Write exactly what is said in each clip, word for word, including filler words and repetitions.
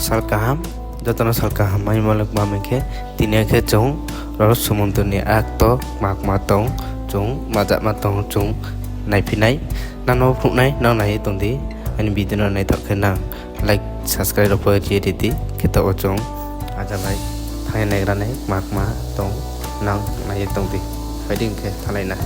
Sal kaham, joto no sal kaham maimo le kma hing khe, tini yo khe chung ro sumundru ni actor kma kma tong, chung majama tong, chung naiphi nai. Nang no phnuh nai, nang nai ye tong di, aini video no naithaoh khe nang like, subscribe rao pho ri ye ri di, khe taoh wo chung ajalai thanng ye naigra nai kma kma tong, nang nai ye tong di. Phai di hing khe thanglai na.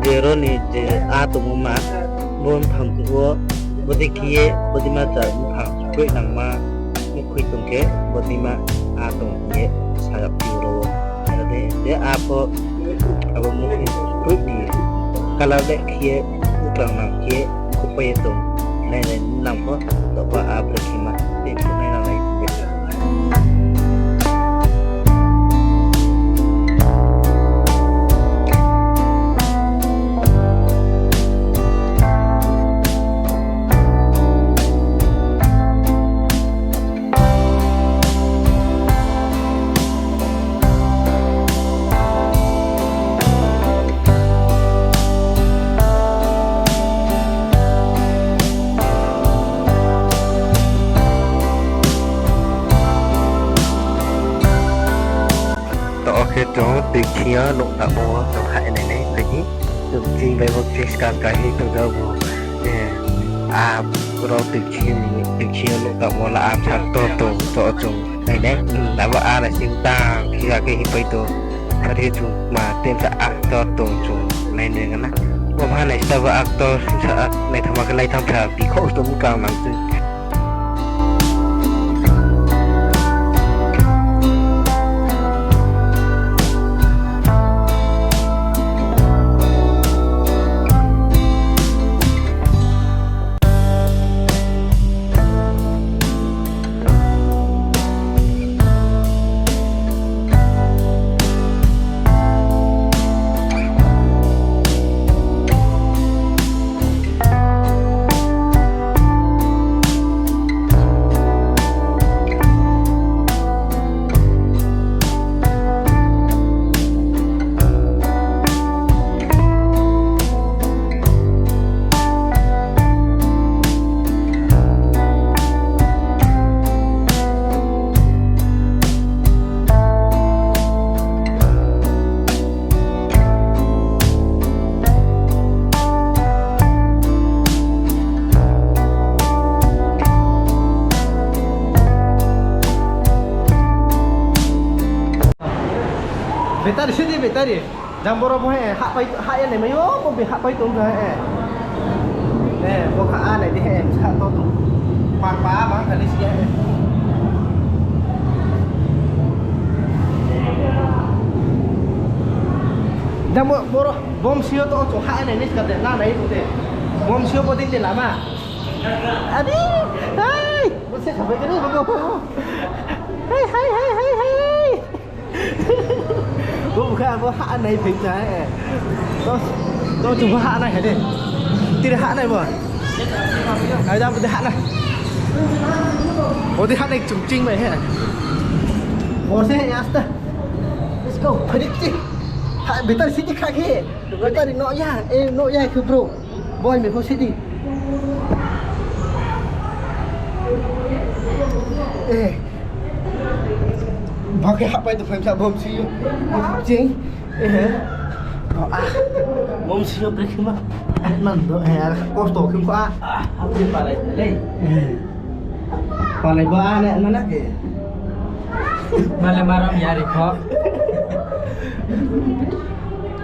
Jero ni je a tongmo ma, bo mphang wo, bodei khe ye, bodeima cha mphang kroihnangma, mkhui tong khe, bodeima a tong hing ye, sa yag phi ro wo. Ade, je a pho, abo mkhui kroih ni, colour le khe ye, mkang nang khe ye, khupai ye tong, nai nai nang pho, toba a bre khe ma, tei phu nai nang nai. To khe chung tui khe yo nouh tamo wo chung hah nai nai phai di. Chung ching bai bo ching skang ka hing tong jao bo. A, ro tui khe ni, tui khe yo nouh tamo la a bsa ktor tong, to chung nai nai. Abo a nai sing tang khe ya khe hing pai tong. Phari chung ma tem sa actor tong chung nai nai na. Bo ma nai sta bo actor sa naithama khe lai tham sa bikhoh tong mkang nang chung. Battery sidi battery. Jang boro bo he hah pai, hah ya nai mai o, bo bi hah pai tong kha he. Ne, bo kha a nai di he, sa to tong. Pak pa ma kha le si he. Jang bo, boro, bom sio to chung hah ya nai ni ska de, na nai to de. Bom sio bo dei de lama. Adi! Hai! Bo se sabai kani bo. Hai, hai, hai, hai, hai! Bo bukha bo ha nai phai ta, eh. To, to chung bo ha nai hai de. Tiri ha nai bo. Ai da bo de ha nai. Bo de ha nai chung ching bai he. Bo se he asta. Let's go. Phai di chi. Ha, better city kha khe. Better no ya, eh, no ya khe bro. Boy, mepho sidi. Eh. Bo khe hahpai tongphai sa bom si. Ching. Eh. Oh, ah. Bom si yo brekhe ma. Eh, man do, eh, kosto khe ko, ah. Ah, hapri palai le. Eh. Palai ba, ah, ne, mana ke. Male maram yari kho.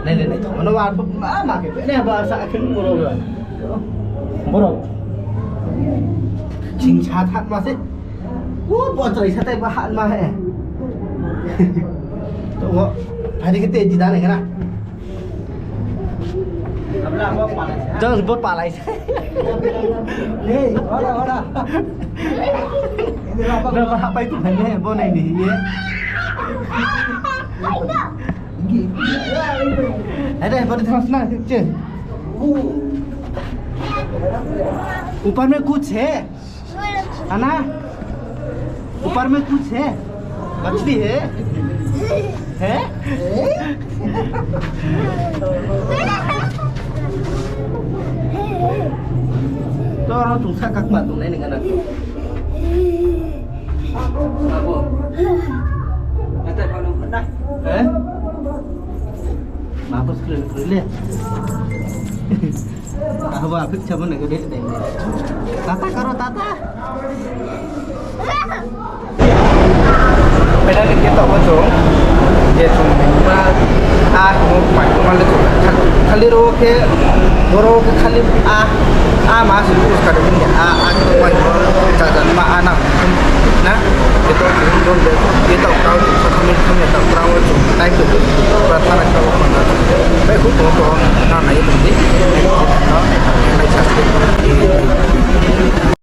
Nai, nai, nai. Mano wa, ma, ma ke. Ne ba sa khe boro. Boro. Ching sa tha ma se. Wo, bo chrai sa tai ba ha ma he. To wo. Phai di kete di da ne kana. Jang bo palai sa. Hey, ora, ora. Na ba ha pai tu phai ne, bo nai ni ye. Ada, pada tengah sana, cek. ऊपर में कुछ है? है ना? ऊपर में कुछ है? मछली है? है? To, aro chung sa kak ma tongnai ni gana. Abo. Kata pano na. Eh? Mabo skru skru le. Abo apik chabo na gede dai. Tata karo tata. Peda ni kita bo chung. Je chung ma a mo pai ma le chung. Khali ro khe, boro khe khali a, a ma se use kar ni a, a khe pai.